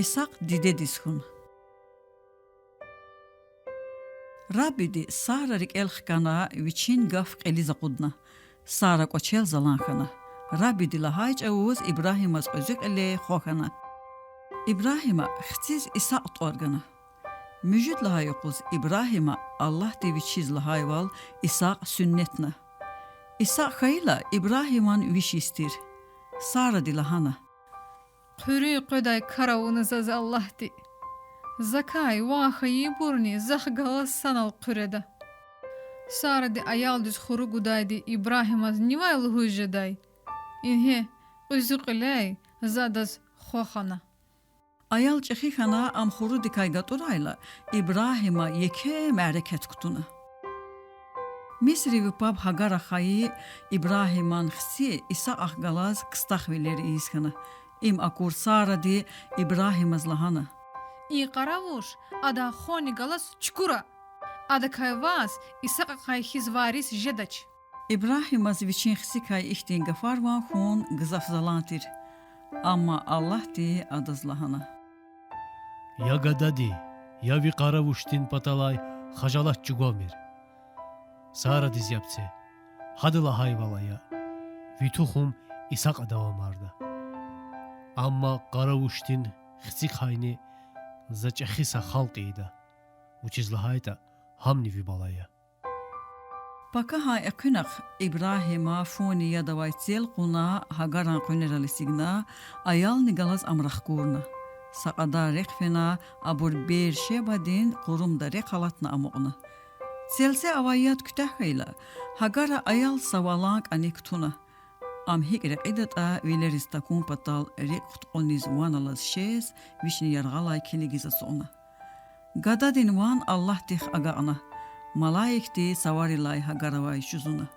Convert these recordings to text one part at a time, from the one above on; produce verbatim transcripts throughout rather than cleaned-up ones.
Исакь дидедиз хьун. Раббиди Сара рикӀел хкана, вичин гаф кьилиз акъудна. Сара кӀвачел залан хьана. Раббиди лагьай чӀавуз Ибрагьимаз кьуьзуь кьиле хва хьана. Ибрагьима хциз Исакь тӀвар гана. Муьжуьд лагьай юкъуз Ибрагьима Аллагьди вичиз лагьайвал Исакь суннетна. Исакь хьайила Ибрагьиман виш йис тир. Саради лагьана: Хъуьруьн къведай кар авуна заз Аллагьди. Закай, ван хьайибурни захъ галаз санал хъуьреда. Саради аялдиз хурук гудайди Ибрагьимаз нивай лугьуз жедай? Ингье, кьуьзуь кьиляй за адаз хва хана. Аял чӀехи хьана, ам хурудикай гатӀурайла, Ибрагьима еке мярекат кутуна. Мисривил паб Гьагара хайи, Ибрагьиман хци Исакьахъ галаз кстахвилер ийиз хьана. Им акур Саради Ибрагьимаз лагьана: И къаравуш адан хвани галаз чукура. Адакай ваз Исакьакай хьиз варис жедач. Ибрагьимаз вичин хцикай ихьтин гафар ван хьун гзаф залан тир. Амма Аллагьди адаз лагьана: Я гадади, я ви къаравушдин паталай хажалат чӀугвамир. Сарадиз яб це, гьада лагьайвал ая: ви тухум Исакь давамарда. Амма къаравушдин хцикайни за чӀехи са халкь ийида, вучиз лагьайтӀа гьамни ви бала я. Пакагьан экуьнахъ Ибрагьима фуни яд авай цел кьуна, Гьагаран къуьнерал эцигна, аялни галаз ам рахкурна. Са кьадар рехъ фена, абур Беер-Шебадин къурумда рехъ алатна амукьна. Целце авай яд куьтягь хьайила, Гьагара аял са валан кӀаник кутуна. Ам гьикӀ рекьидатӀа вилериз такун патал рикӀ хъуткьуниз ван алаз шез, вични яргъалай килигиз ацукьна. Гададин ван Аллагьдихъ агакьна. Малаикди цаварилай Гьагаравай жузуна: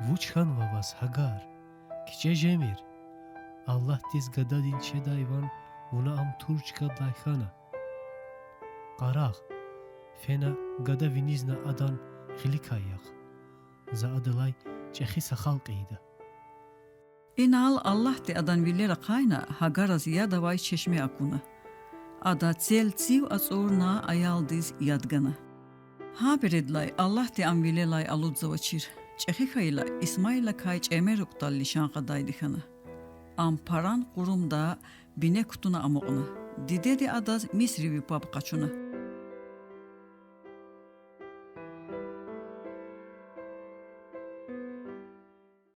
Вуч хьанва ваз, Гьагар? КичӀе жемир. Аллагьдиз гададин чедай ван вуна ам тур чкадлай хьана. Къарагъ, фена гада винизна адан гъиликай яхъ. За адалай чӀехи са халкь ийида. Инал Аллагьди адан вилер ахъайна, Гьагараз яд авай чешме акуна. Ада цел цив ацӀурна, аялдиз яд гана. Гьа бередлай Аллагьди ам вилелай алудзавачир. ЧӀехи хьайила, Исмаилакай чӀеме рукӀдал лишан кьадайди хьана. Ам Паран къурумда бине кутуна амукьна. Дидеди адаз Мисривил паб къачуна.